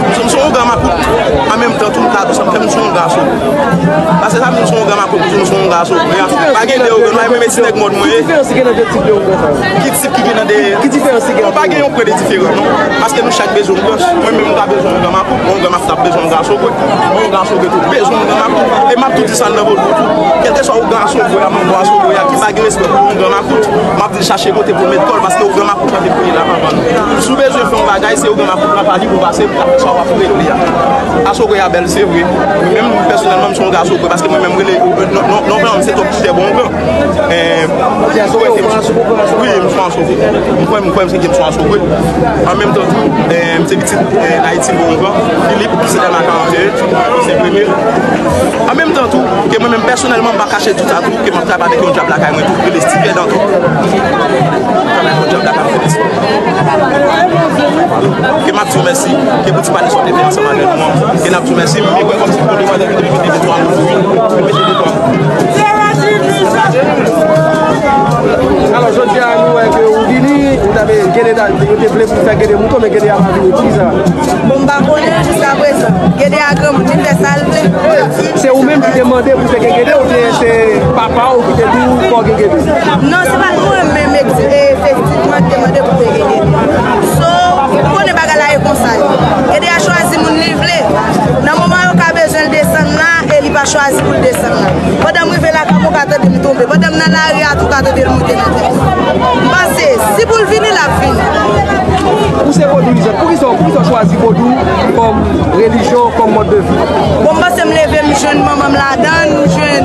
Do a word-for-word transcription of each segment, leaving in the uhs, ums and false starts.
M se yon gran makout, an menm tan tou, m ka di sa, m se yon gran asogwe. Paske sa, m se yon gran makout, m se yon gran asogwe. Pa gen de ogre, nou menm ti nèg mòd mwen ye. Ki diferans ki gen nan de tip de ogre sa yo? Ki tip ki gen nan de... Ki diferans ki gen? Nou pa gen yon pwen de diferan, non. Paske nou chak bezwen yon gran. Mwen menm, m ka bezwen yon gran makout, yon gran makout ap bezwen yon gran asogwe. Yon gran asogwe tou bezwen yon gran makout. E m ap tou di sa nan vodou tou. Kèlkeswa yon gran asogwe a, manman asogwe a, ki pa gen respè pou yon gran makout, m ap di l chache kote pou l met kò l, paske yon gran makout lan te premye la anvan nou. Si w bezwen fè yon bagay, se yon gran makout lan pa li pou pase, pou sa w ap regle a. Asogwe a bèl, se vre. Mwen menm, pèsonèlman, m se yon gran asogwe, paske mwen menm, rele, non, non, non, non, se twòp ti tè bon gran. Eh, wi, m se yon asogwe. M kwè, m kwè, m se, m se yon asogwe. An menm tan tou, eh, m se pitit, eh, Ayiti bon gran. Filip, se dènye karante, se premye. An menm tan tou, ke mwen menm pèsonèlman, m pa kache di sa tou, ke m ap travay avèk yon dyab lakay mwen tou, rele Steve Danton. M ap travay avèk yon dyab lakay mwen, rele Steve. Ke m ap di w mèsi, ke pou ti pale sa w te fè ansanm avè nou an, ke n ap di w mèsi, m kwè kòmsi pou demwazèl ki te mete de twa moun, wi, mete de twa moun. Alò, jodi a, nou wè ke ou vini, ou t ap, Gede ta, yo te vle pou fè Gede mouton, men Gede a pa vini. Poukisa? Bon, m pa konnen jiska prezan. Gede a granmoun, li fè sa l vle. Se ou menm ki te mande pou te gen Gede, oubyen se papa w ki te di w fò w gen Gede? Non, se pa t mwen menm, e, efektivman, ki te mande pou te gen Gede. So, ou konnen bagay la e konsa ye. Gede a chwazi moun li vle. Nan moman yo ka bezwen l desann la, e li pa chwazi pou l desann la. Pandan m rive lakay mwen, ou ka tande m tonbe. Pandan m nan lari a tou, ou ka tande l monte nan tèt mwen. M panse, si pou l vini, l ap vini. Ou se vodouyizan. Poukisa, poukisa w chwazi vodou kòm relijyon, kòm mòd de vi? Bon, m panse m leve, m jwenn manman m ladan l, m jwenn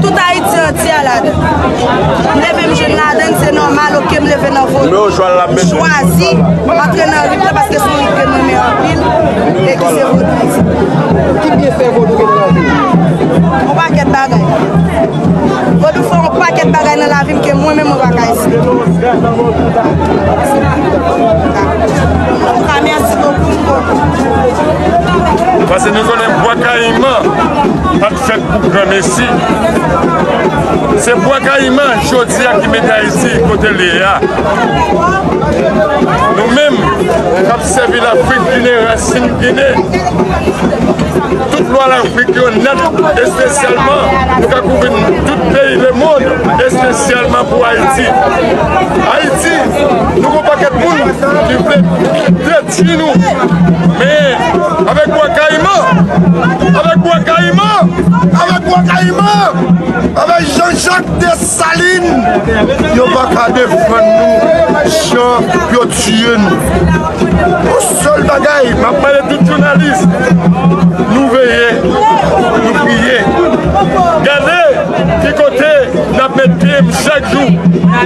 tout Ayiti antye a ladan l. M leve, m jwenn ladan l, se nòmal, oke, m leve nan vodou. M chwazi antre nan rit la paske se yon rit ke m renmen anpil e ki se vodouyizan. Ki byenfè vodou gen nan lavi w? Yon pakèt bagay. Vodou fè yon pakèt bagay nan lavi m ke mwen menm mwen pa ka esplike. Antouka, mèsi bokou. Paske nou konnen Bwa Kayiman pa t fèt pou granmesi. Se Bwa Kayiman jodi a ki mete Ayiti kote l ye a. Nou menm k ap sèvi Lafrik Ginen, rasin Ginen, tout lwa Lafrik yo nèt, espesyalman, nou ka kouvri tout peyi lemonn, espesyalman pou Ayiti. Ayiti, nou gon pakèt moun ki vle detwi nou. Men, avèk Bwa Kayiman, avèk Bwa Kayiman, avèk Bwa Kayiman, avèk Jean-Jacques Dessalines, yo pa ka defann nou jan yo tiye nou. Yon sèl bagay, m ap mande tout jounalis, nou veye, nou priye. Gade ki kote n ap met pye n chak jou.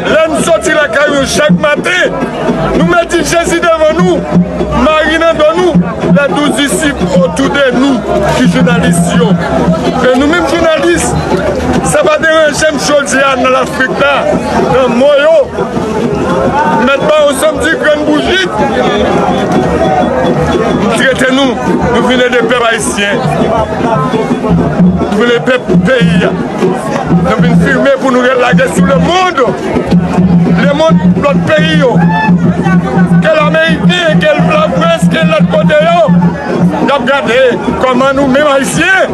Lè n soti lakay nou chak maten, nou mete Jezi devan nou, Mari nan do nou, les douze disciples autour de nous, ki jounalis yo. E nou menm jounalis, sa pa deranje m jodi a nan Lafrik la, nan mò yo, mèt ba yo sanm di grenn bouji. M trete nou, nou vin ede pèp ayisyen. Nou vin ede pèp peyi a. Nou vin filme pou nou ret lage sou lemonn. Lemonn, lòt peyi yo. Ke l ameriken, ke l Laprens, ke lòt kote yo. Y ap gade kòman nou menm ayisyen,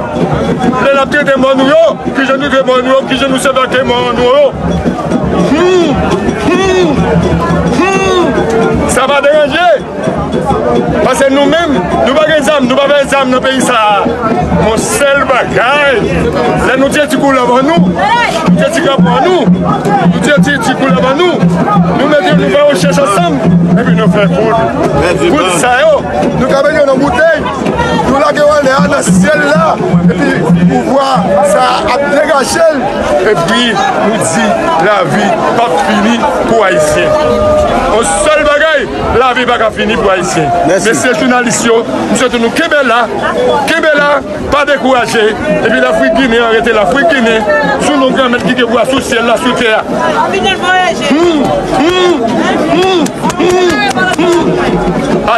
lè n ap trete mò nou yo, kijan nou trete mò nou yo, kijan nou sèvi ak mò nou yo. Hmm, hmm, hmm. Sa pa deranje. Paske nou menm, nou pa gen zam, nou pa fè zam nan peyi sa a. Yon sèl bagay, lè nou tire ti koulèv an nou, nou tire ti krapo an nou, nou tire ti, ti koulèv an nou, nou mete nou fè rechèch ansanm, epi nou fè kout. Kout sa yo, nou ka mete yo nan boutèy, nou lage yo anlè a nan syèl la, epi pouvwa sa a ap degaje l, epi nou di lavi p ap fini pou Ayisyen. Yon sèl bagay, lavi pa ka fini pou Ayisyen. Mèsi. Mesye jounalis yo, m swete nou kenbe la, kenbe la, pa dekouraje. Epi Lafrik Ginen an rete Lafrik Ginen, sou non Granmèt ki gen pouvwa sou syèl la, sou tè a. Hmm, hmm, hmm, hmm, hmm.